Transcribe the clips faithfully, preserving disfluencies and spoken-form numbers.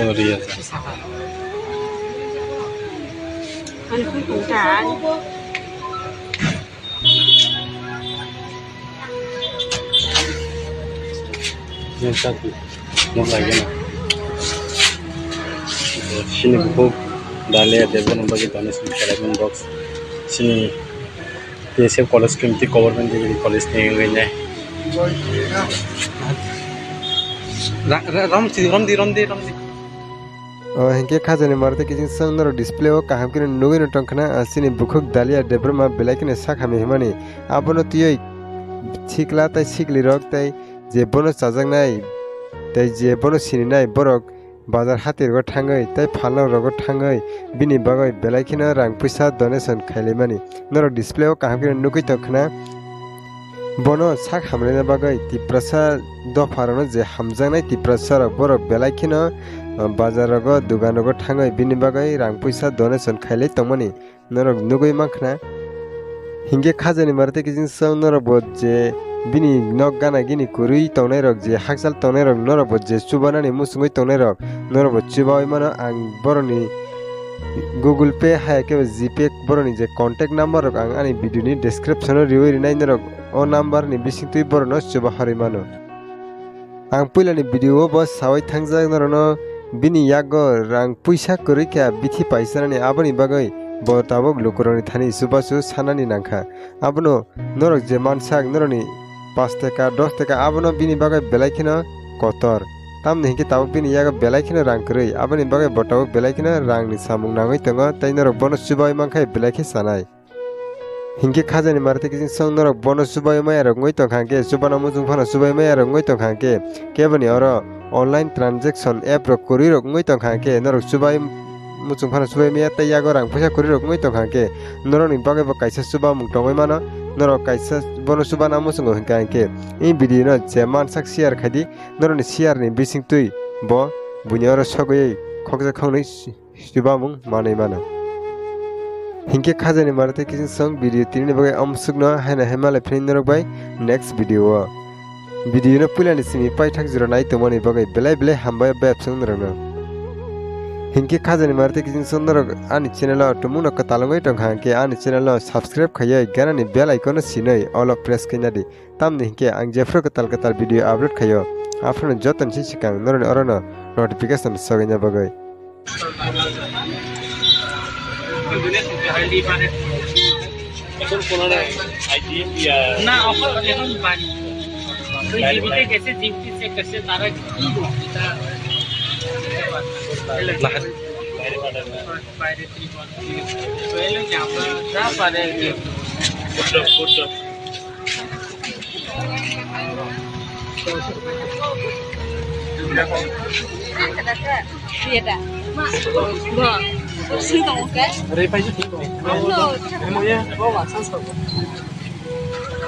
Oh, iya. Chini bukhuk Dalia Debbarma bagwi donation khlaimani box. Chini T S F College Committee, Government Degree College ni wngwi nai. Ra-, ra-, romdi, romdi, romdi, romdi. O hinkhe khajani maro tei kiching song norok display o kaham khe nugwi no tongkhna, ah, chini bukhuk Dalia Debbarma belai kheno sak hamya himani. Abono twiwi sikla tei sikli rok tei je bono chajaknai tei je bono sininai borok bazar hatirgo thangwi tei phalnok rogo thangwi bini bagwi belai kheno rang puisa donation khailaimani. Norok display o kaham khe nugwi tongkhna. Bono sak hamrina bagwi Tiprasa dopharokno je hamjaknai Tiprasarok borok belai kheno, ah, bazar rogo dugan rogo thangwi bini bagwi rang puisa donation khailai tongmani. Norok nugwi mankha na. Hinkhe khajani maro tei kiching song norok bo je bini nok gana gini kwrwi tongnai rok, je hakchal tongnai rok, norok bo je chubanani muchungwi tongnai rok, norok bo chubawi mano. Ang borokni Google Pay hai khe G Pay borokni je contact number rok ang ani video ni description o riwi rinai, norok o number ni bisingtwi borokno chuba harwi mano. Ang puilani video o bo sawi thangjak norokno bini yago rang puisa kwrwi kha bithi paisanani, aboni bagwi bo tabuk lukurokni thani chubachu sanani nangkha. Abono norok je mansak norokni pash taka, dos taka abono bini bagwi belai kheno kotor. Tamni hinkhe tabuk bini yago belai kheno rang kwrwi, aboni bagwi bo tabuk belai kheno rangni samung nangwi tongo, tei norok bono chubawi mankha belai khe sanai. Hinkhe khajani maro tei kiching song norok bono chubawi maya rok wngwi tongkha hinkhe, chubana muchung phano chubawi maya rok wngwi tongkha hinkhe, keboni oro online transaction app rok kwrwi rok wngwi tongkha hinkhe, norok chubawi muchung phano chubawi maya tei yago rang puisa kwrwi rok wngwi tongkha hinkhe, norokni bagwi bo kaisa chubamung tongwi mano. Norok kaisa bono chubana muchungo hinkha hinkhe, i video no je mansak share khaidi, norokni share ni bisingtwi bo buini oro sogwi khokjak khoknwi chubamung manwi mano. Hinkhe khajani maro tei kiching song video tini bagwi amsukno haino hai malai phini norok bai next video o. Video no puilani simi paithak jora nai tongmani bagwi belai belai hambai bebsong norokno. Hinkhe khajani maro tei kiching song norok ani channel o tumungno kwtal wngwi tongkha hinkhe ani channel no subscribe khaiwi ganani bell icon no sinwi all o press khaina di. Tamni hinkhe ang jephru kwtal kwtal video upload khaio, aphano jotoni se swkang norokni orono notification sogwina bagwi. না, অখন এখন বাড়ি। ওই জিবিতে গেছে, জিবিতে চেক করছে, তারা কি বলছে? বাইরে, বাইরে। বাইরে থেকে বলছে। তো এলো কি আমরা যা পারে আর কি।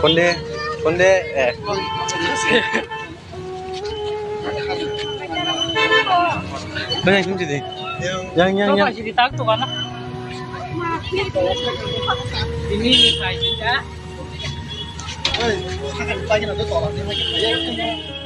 Konde, konde, eh. Konde, sini jadi. Yang, yang, yang. Ini, ini, ini.